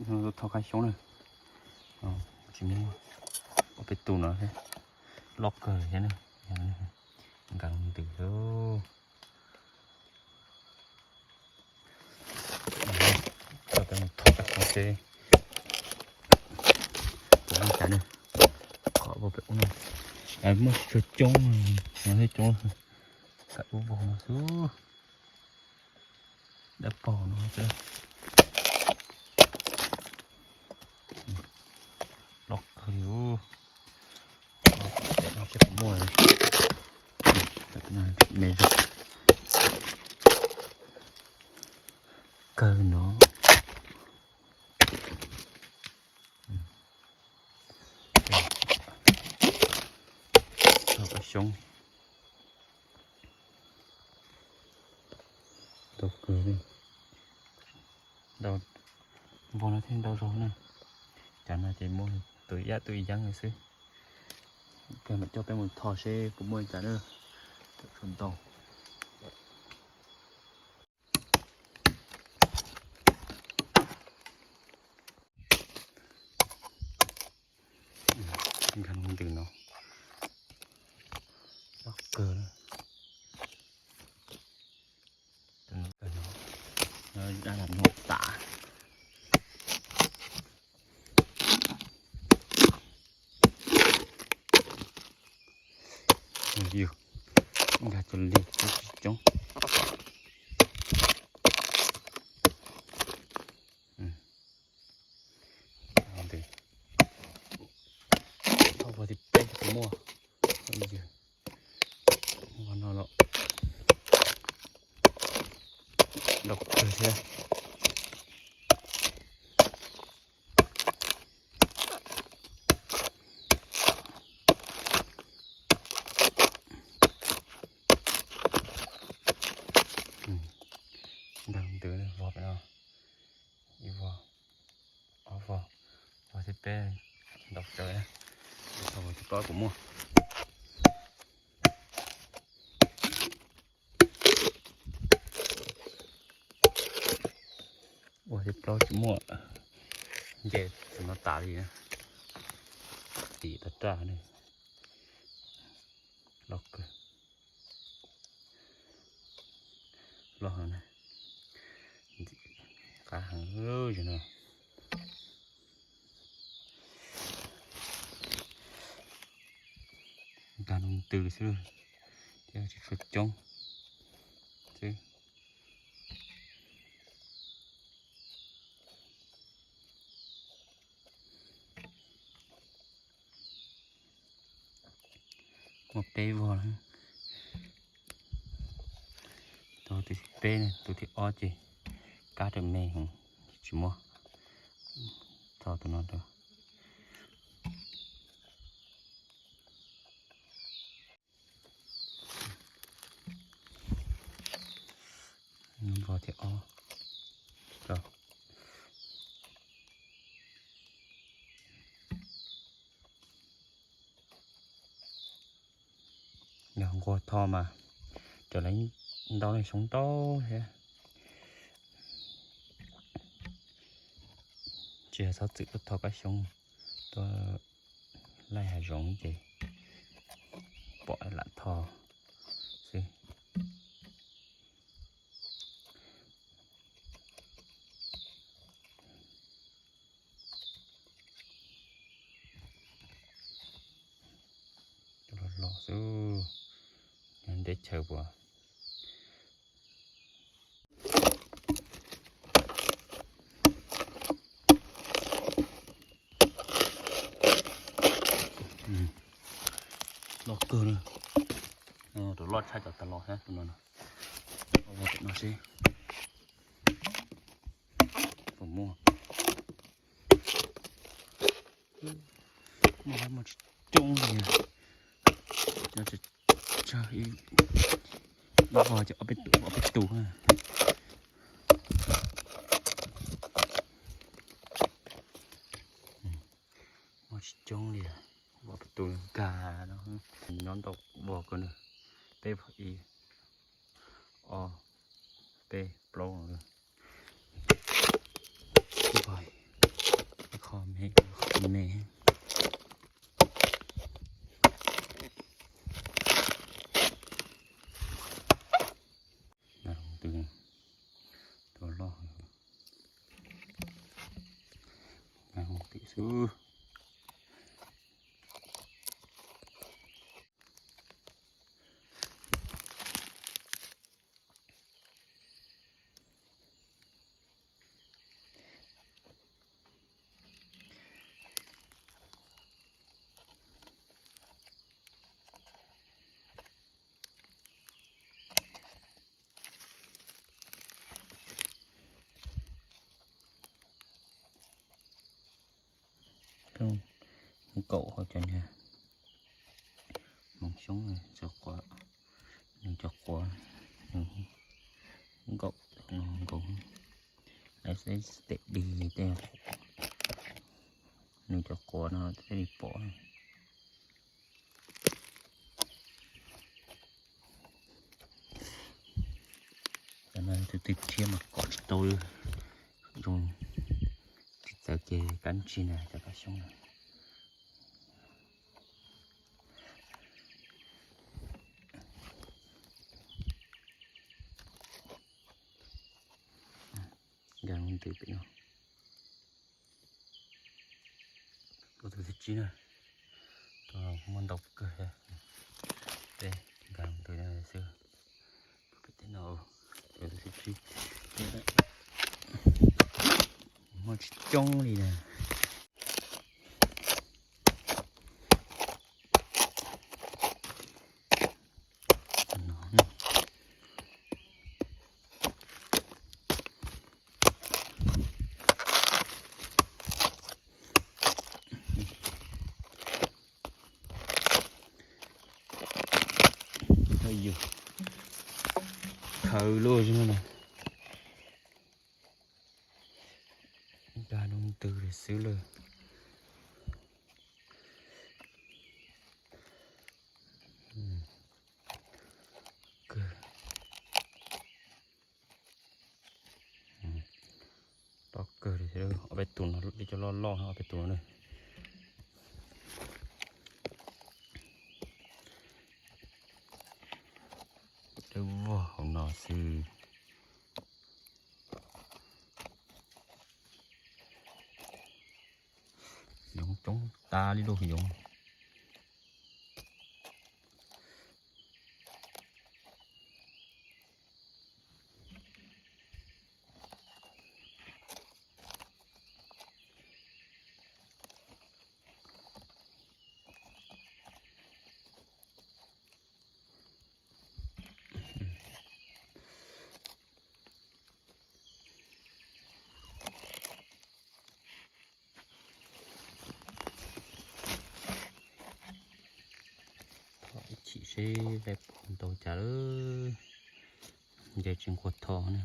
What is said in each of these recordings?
Thoj kab xyoob na, tsis muaj, ob peb tus no thiab, loj kawg thiab na, nkag ntws xwb. Coj peb mus thov seb puas muaj cas na. Qhov pem ub no muaj tsuag coob, no thiab coob, xav ub vog no xwb. Dab paug no xwb. Loj kawg li. Seb puas muaj. Me zog kawg no. Thoj kab xyoob. Ntau kawg li. Ntau, vog no thiaj ntau zog na. Cov no ces muaj tus ib yam tus yeeb li xwb. Kawg mam coj peb mus thov seb puas muaj cas na. Tam tshuav ntau. Nkag ntws no, loj kawg. Dab lam nuam tas. Yus nkag cov li tsis coob. Thoj vog thib peb puas muaj. Vog no los loj kawg thiab. Nkag ntws vog pem no, ib vog, ob vog, vog thib peb ntau tsawv, vog thib plaub puas muaj. Ua thib plaub tsis muaj, nce tus no tas li. Tim tag raj ne, loj kawg, loj heev na, qab heev no. Nkag ntws xwb, thiab tsis tshua coob xwb. Muaj peb vog, tus thib peb, tus thib ob ces kab raws me heev, tsis muaj. Thov tus no rau. Vog thib ob, yog nquag thov mas cov lawv ntau leej xyoob ntau thiab. Tsis yog txhob txwm tuaj thov kab xyoob, tuaj laij hav zoov ces pom lam thov xwb. Los los xwb, nyob teb chaws puas. Loj kawg na, rau loj tshaj cov tas los thiab tus no. Ua pem no seb puas muaj. Muaj, muaj tsis coob li, nyob tsawg ib vog ces ob peb tus, ob peb tus. Muaj tsis coob li, ob peb tus nkag no, nyob ntau vog kawg na, peb vog ib, ob, peb plaub, ib vog, Xwb. Nkaum hauv cov niag hmoov xyoob, cov quav, nws cov quav, nws nkaum no nkaus, lawv xav tes dig tej, nws cov quav no thiaj li pom. Cov no tus twg rhiab mas kom tsis tau li, zoo tsis txawv ces kab ntsig na cov kab xyoob na. Nkag ntws pem no. Tus thib tsib na, muaj ntau kawg, peb nkag ntws xwb. Pem tej no, tus thib tsib, muaj tsis coob li na. Khaws luaj no na. Nkag ntws li xwb lawm. Tob kawg li, ob peb tus no, cov loj loj no, ob peb tus no na. Dawb vog hauv no xwb. Yoov coob tas li lauj yoov. Thov ib chim seb peb puas tau cas lawm. Nce tsis nquag tho ne,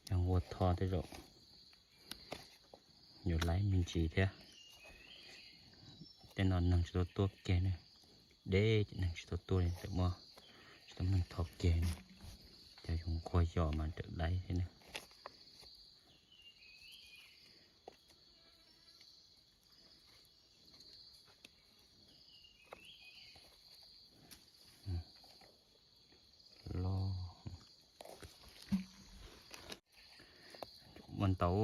yog nquag tho tej zaum yuav laib me ntsis thiab. Tej no neeg tsis tau tuaj kiag ne, deb ces neeg tsis tau tuaj li, txawm muaj tsis tau neeg tho kiag ne, ces yuav nquag yos mas tawm laib thiab ne. Los ua ntau.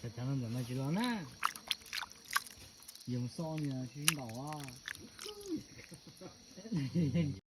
Cov no ntawm no tsis los na. Yoov xo ni tsis ntaus.